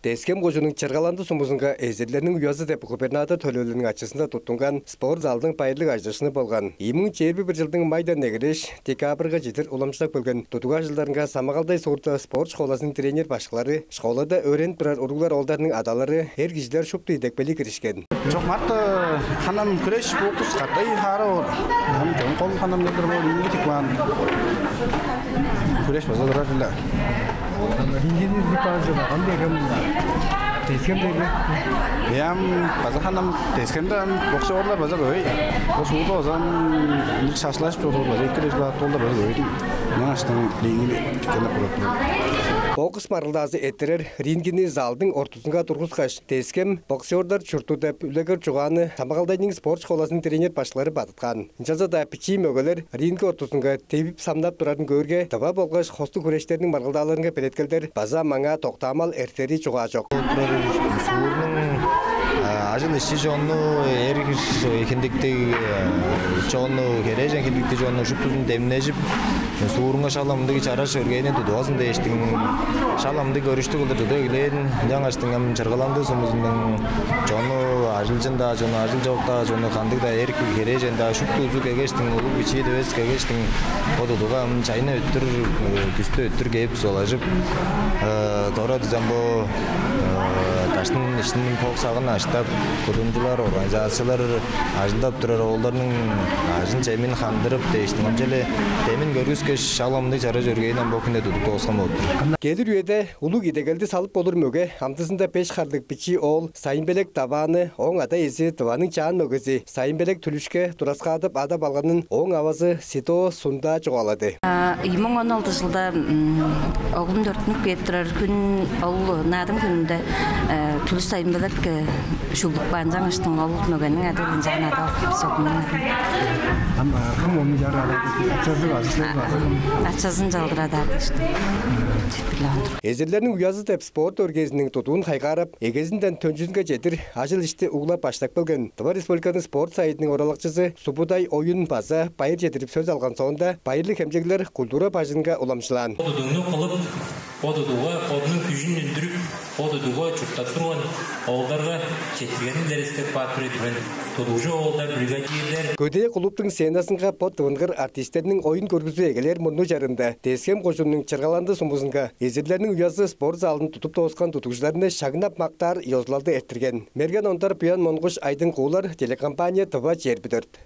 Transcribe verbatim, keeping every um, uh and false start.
Тес-Хем кожууннуң Чыргаланды сумузунга «Эзирлерниң уязы» деп губернатор төлевилелиниң ачызында туттунган спорт залдың байырлыг ажыдыышкыны болган. Ийи муң чээрби бир чылдың майдан эгелээш, декабрьга чедир уламчылап келген тудуг ажылдарынга Самагалдай суурда спорт школазының тренер башкылары, школада өөренип турар уруглар-оолдарның адалары, эр кижилер шупту идепкейлиг киришкен. Чок, март ханам күреш, бокс катай хаара боор. Ам чоң кол ханам келдир боор, мынча тик баан. Күреш база турар-ла. Рингини бир база кандай кем? Тес-Хем деди. Ям база ханам Тес-Хемде ам боксёрлар база көй. Бо суурда база ам шашлашып чоруур база эки режим ат болду база көйдүм. Мен аштың рингини тиккенеп болот. Бокс маргылдаазы эрттирер рингини залдың ортузунга тургускаш, «Тес-Хем боксёрлар чурту» деп үлегер чугааны Самагалдайның спорт школазының тренер башкылары бадыткаан. Ынчалза-даа бичии мөгелер ринг ортузунга девип-самнап турарын көөрге, тыва болгаш хостуг хүрештерниң маргылдааларынга белеткелдер база маңаа доктаамал эртери чугаа чок. Суурнуң ажыл-ишчи чонну, эр хиндиктиг чонну, херээжен хиндиктиг чонну шуптузун демнежип, суурунга шала мындыг чараш өргээни тудуп алзын дээштиң, шала мындыг көрүштүг кылдыр тудуп эгелээн. Ынчангаштың ам Чыргаланды сумузунуң чону, ажылчын-даа чону, ажыл чок-даа чону, кандыг-даа эр херээжен-даа, шупту улузу келгештиң, улуг-бичии эвес келгештиң, бо тудугга ам чайны өттүр, күстү өттүр кээп дузалажып, дора дизен бо даштын иштин бок сагын аштап, кудумчулар, организациялар ажылдап турар оолдарның ажыл-чемин хандырып дээштиң, ынчале демин көргүскеш, шала мындыг чараш өргээни ам бо хүнде тудуп дооскан болуп тур. Келир үеде улуг идегелди салып болур мөге амдызында беш харлыг бичии оол Сайын-Белек Давааны ооң ада-иези, Тываның чаан мөгези Сайын-Белек Түлүшке тураскаадып адап алганын ооң авазы Сидо Сунда чугаалады. Ийи муң он алды чылда оглум төрүттүнүп кээп турар хүн, ол наадым хүнүнде Түлүш Сайын-Белек шүглүп каан, ынчангаштың ол мөгениң ады ынчаан адап алган бис, оглумнуң адын. Ам кым ону чаар адады? Ачазы базы, силер базы? Ачазын чалдыр адаар дээш. Чедип билип алган-дыр. «Эзирлерниң уязы» деп спорт өргээзиниң тудуун хайгаарап, эгезинден төнчүзүнге чедир ажыл-ишти углап баштап келген Тыва Республиканың спорт сайыдының оралакчызы Субудай Оюн база байыр чедирип сөс алган соонда, байырлыг хемчеглер культура бажыңынга уламчылаан. Бо тудугну кылып, бо тудугга бодунуң күжүн үндүрүп, бо тудугга чурттап турган оолдарга четтиргеним илередип каап тур ийик мен. Тудугжу оолдар, бригадирлер. Көдээ клубтуң сценазынга бо тывынгыр артистерниң оюн-көргүзүү эгелээр мурнуу чарыында Тес-Хем кожууннуң Чыргаланды сумузунга «Эзирлерниң уязы» спорт залын тудуп дооскан тудугжуларны шагнап-мактаар ёзулалды эрттирген. Мерген Ондар, Буян Монгуш, Айдың Куулар, телекомпания «Тыва чээрби дөрт».